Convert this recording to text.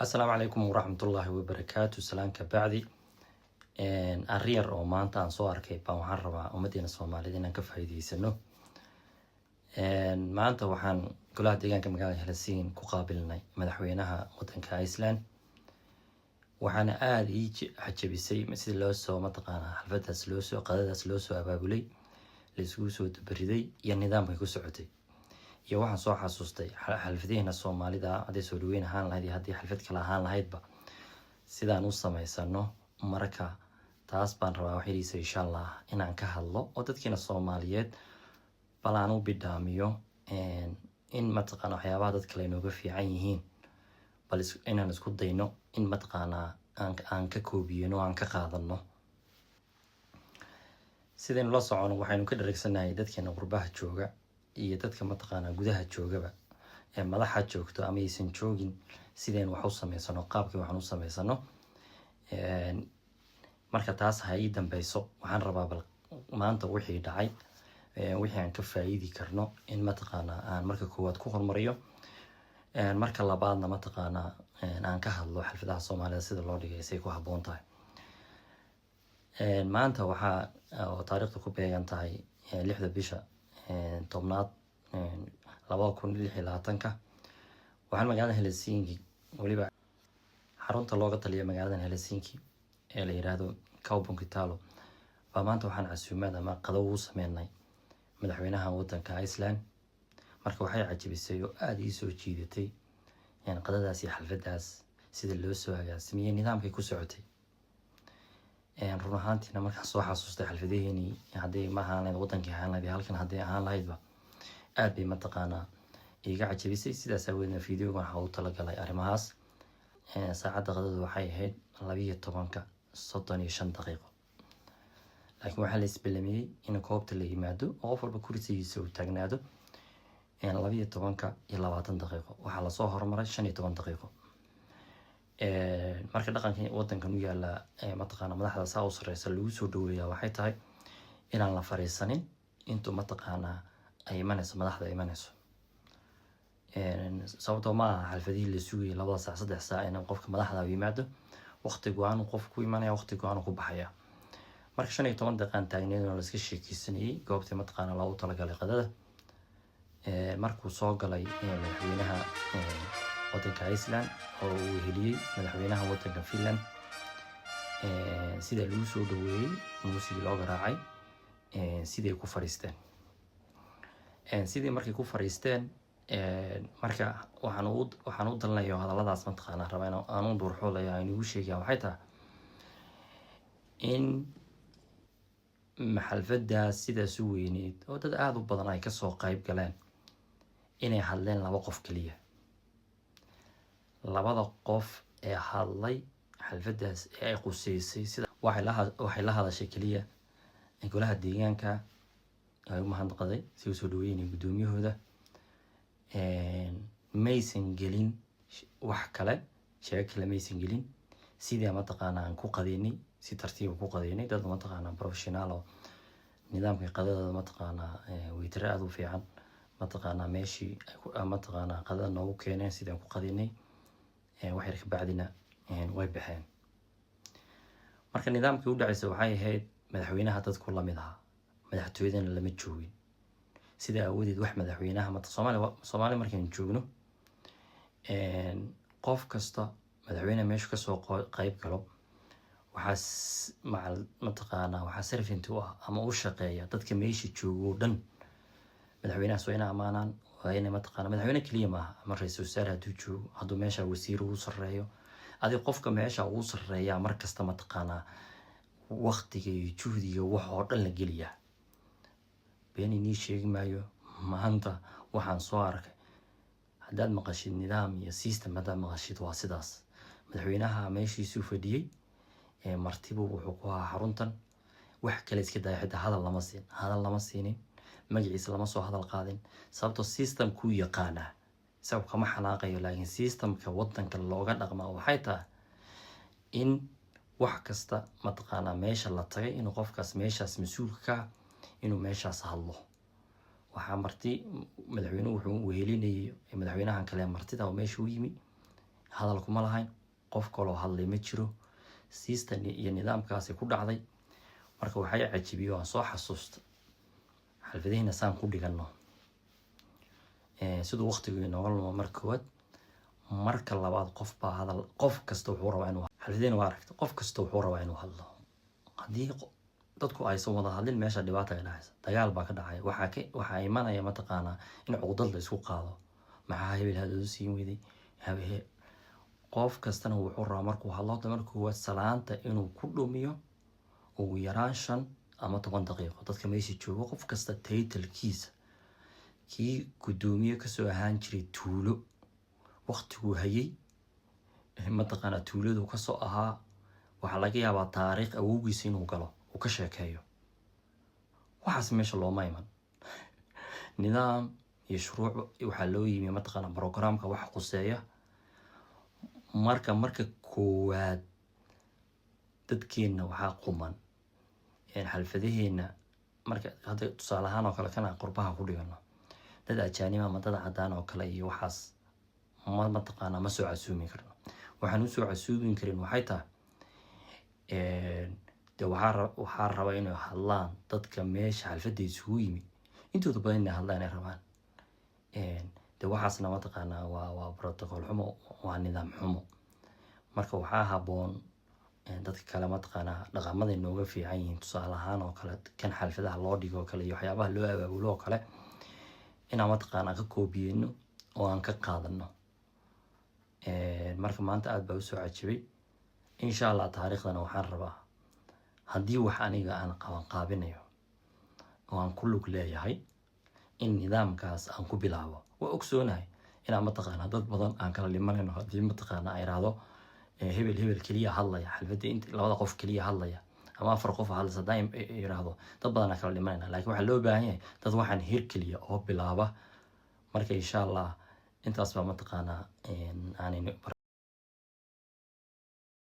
Asalaamu calaykum waraxmatullaahi wabarakaatu. Salaanka bacdi, arrin yar oo maanta aan soo arkay baan waxaan rabaa ummaddeena Soomaaliyed inaan ka faa'iideysano. Maanta waxaan golaha deegaanka magaalada Helsinki ku qaabilnay madaxweynaha wadanka Iceland. Waxaana aada ii cajabisay sida loo soo, mataqaanaa, xalfadaas loosoo, qadadaas loo soo abaabulay, la isugu soo dabariday iyo nidaamkay ku socotay. Iyo waxaan soo xasuustay xalfadaheena Soomaalida, hadday soo dhaweyn ahaan lahayd iyo haddii xalfad kale ahaan lahaydba, sidaan u samaysano. Marka taas baan rabaa waxyariisa, insha Allah, inaan ka hadlo oo dadkiina Soomaaliyeed bal aan u bidhaamiyo in, mataqaana, waxyaabaha dad kale inooga fiican yihiin, bal inaan isku dayno in, mataqaanaa, aan ka koobiyeno, aan ka qaadano. Sidaynu la socono, waxaynu ka dhereegsanahay dadkeena qurbaha jooga iyo dadka, mataqaanaa, gudaha joogaba ee madaxa joogto ama aysan joogin, sidaynu wax u samaysano, qaabkii waxaan u samaysano. Marka taas ha ii dambeyso. Waxaan rabaa bal maanta wixii dhacay, wixii aan ka faa'iidi karno, in, mataqaanaa, aan marka koowaad ku horumariyo, marka labaadna, mataqaanaa, aan ka hadlo xalfadaha Soomaalida sida loo dhigay, say ku habboon tahay. Maanta waxaa oo taariikhda ku beegan tahay 6da bisha 10aad 2026-ka. Waxaan magaalada Helsinki, weliba xarunta looga taliya magaaladan Helsinki ee la yiraahdo Kaupunkitalo, baa maanta waxaan casuumaad ama qado ugu sameynay madaxweynaha wadanka Iceland. Marka waxay cajabisay oo aada ii soo jiidatay qadadaas iyo xalfadaas sida loo soo agaasimiyey, nidaamkay ku socotay. Run ahaantiina markaan soo xasuustay xalfadaheenii, hadday ma ahaan lahayd wadankii ahaan lahayd iyo halkan hadday ahaan lahaydba, aad bay, mataqaanaa, iga cajabisay. Sidaas aaweedna videogan waxaa u talagalay arrimahaas. Saacadda qadadu waxay ahayd 12-ka 35, laakiin waxaa la isbelamiyey in goobta la yimaado oo qof walba kursigiisa uu taagnaado 12-ka iyo 20. Waxaa lasoo horumaray 15 daqiiqo. Marka dhaqanka wadankan u yaala, mataqaana, madaxda saa u sareysa lagu soo dhaweeyaa waxay tahay inaan la fariisanin intuu, mataqaanaa, ay imanayso madaxda imanayso. Sababtoo ma aha xalfadihii la sugayay 2da saac, 3 saac in qofka madaxda yimaado. Waqti go-aan qof ku imanaya, waqti go-aan ku baxaya. Marka 15 daqiiqaan taagneed oo la iska sheekeysanayay goobtii, mataqaana, loogu talagalay qadada. Markuu soo galay madaxweynaha wadanka Iceland oo uu heliyey madaxweynaha wadanka Finland, sida lagu soo dhaweeyey, muusigii loo garaacay, siday ku fariisteen, sidii markay ku fariisteen. Marka waxaan u dalinayo hadalladaas, mataqaana, rabaa in aan u dhuurxoolaya, aan igu sheegaya, waxay tahay in xalfadaas sidaas u weyneyd oo dad aada u badan ay kasoo qayb galeen inay hadleen laba qof keliya. Labada qof ee hadlay xalfadaas ee ay quseysay sida waxay la hadashay keliya golaha deegaanka ay u mahadnaqday si usoo dhaweynay guddoomiyahooda. Maysan gelin wax kale, sheego kale maysan gelin. Sidii, mataqaana, aan ku qadeynay, si tartiiba ku qadeynay, dad, mataqaana, professional oo nidaamka qadada, mataqaana, waiter aada u fiican, mataqaana, meeshii, mataqaana, qadada noogu keeneen, sidii aan ku qadeynay. Wax yar ka bacdina way baxeen. Marka nidaamkii u dhacaysa waxay ahayd madaxweynaha dadku lamid ahaa, madaxtooyadana lama joogin. Sidaa aawadeed wax madaxweynaha Soomaaliya, Soomaaliya markaynu joogno, qof kasta madaxweyne meeshu kasoo qayb galo, waxaa macal, mataqaanaa, waxaa servant u ah ama u shaqeeya dadka meesha joogo oo dhan. Madaxweynahaas waa ina ammaanaan, waa ina, mataqaana, madaxweyne keliya maaha, ama ra-iisul wasaare hadduu joogo, hadduu meesha wasiir ugu sarreeyo, adig qofka meesha ugu sarreeyaa mar kasta, mataqaanaa, waqtiga iyo juhdiga wax oo dhan la geliyaa. Been inii sheegi maayo, maanta waxaan soo arkay, haddaad maqashid nidaam iyo system, haddaad maqashid, waa sidaas. Madaxweynaha meeshiisuu fadhiyey, martibu wuxuu ku ahaa xaruntan. Wax kale iska daya, xitaa hadal lama siin, hadal lama siinin, magaciisa lama soo hadal qaadin, sababtoo systemkuu yaqaanaa. Isagu kama xanaaqayo, laakiin systemka wadanka looga dhaqmaa waxay tahay in wax kasta, mataqaanaa, meesha la tagay inuu qofkaas meeshaas mas-uulka ka ah inuu meeshaas hadlo. Waxaa marti madaxweynuhu wuxuu wehelinayay madaxweynahan kale martida oo meesha u yimi. Hadal kuma lahayn, qof kaloo hadlay ma jiro. System iyo nidaamkaasi ku dhacday. Marka waxay cajibiyo, aan soo xasuusta xalfadihina saan ku dhigano siduu waqtigu inooga lumo. Marka koowaad, marka labaad, qof baa hadal, qof kasta wuxuu rabaa inuu xalfadihina waa aragta, qof kasta wuxuu rabaa inuu hadlo. Haddii dadku aysan wada hadlin, meesha dhibaata ka dhacaysa, dagaal baa ka dhacaya. Waxaa imanaya, mataqaanaa, in cuqdad la isku qaado. Maxaa hebel hadal u siin weyday? Qof kastana wuxuu rabaa markuu hadlo hadda, marka koowaad salaanta inuu ku dhumiyo ugu yaraan 5 ama 10 daqiiqo. Dadka meesha joogo, qof kasta title-kiisa, kii guddoomiye kasoo ahaan jiray tuulo, waqtiguu hayay, mataqaanaa, tuuladu kasoo ahaa, waxaa laga yaabaa taariikh awowgiisa inuu galo, uu ka sheekeeyo. Waxaas meesha looma iman. Nidaam iyo shuruuc waxaa loo yimi, mataqaanaa, programka waxa quseeya. Marka koowaad, dadkeenna waxaa quman xalfadaheena. Marka hadda tusaale ahaan oo kale, kana qurbaha ku dhigano, dad ajaanib ama dad cadaan oo kale iyo waxaas ma, mataqaanaa, ma soo casuumi karno. Waxaan usoo casuumi karin waxay tahay, de waxaa raba inay hadlaan dadka meesha xalfadda isugu yimi, intooda badan inay hadlaan ay rabaan. De waxaasna, mataqaanaa, waa protocol xumo, waa nidaam xumo. Marka waxaa haboon dadka kale, mataqaanaa, dhaqamaday nooga fiican yihiin, tusaale ahaan oo kale kan xalfadaha loo dhigo oo kale iyo waxyaabaha loo abaabulo oo kale, inaan, mataqaanaa, ka koobiyeyno oo aan ka qaadano. Marka maanta aad baa usoo cajibay. Insha Allah taariikhdana waxaan rabaa, haddii wax aniga aan qaban qaabinayo oo aan ku lug leeyahay, in nidaamkaas aan ku bilaabo. Waa ogsoonahay inaan, mataqaanaa, dad badan aan kala dhimanayno haddii, mataqaanaa, ay iraahdo hebel hebel keliya hadlaya xalfadda, int labada qof keliya hadlaya ama afar qof hadlaysa haddaan iraahdo, dad badan aan kala dhimanayna. Laakiin waxaa loo baahan yahay dad waxaan hirgeliya oo bilaaba. Marka insha Allah intaas baa, mataqaanaa, aanaynu.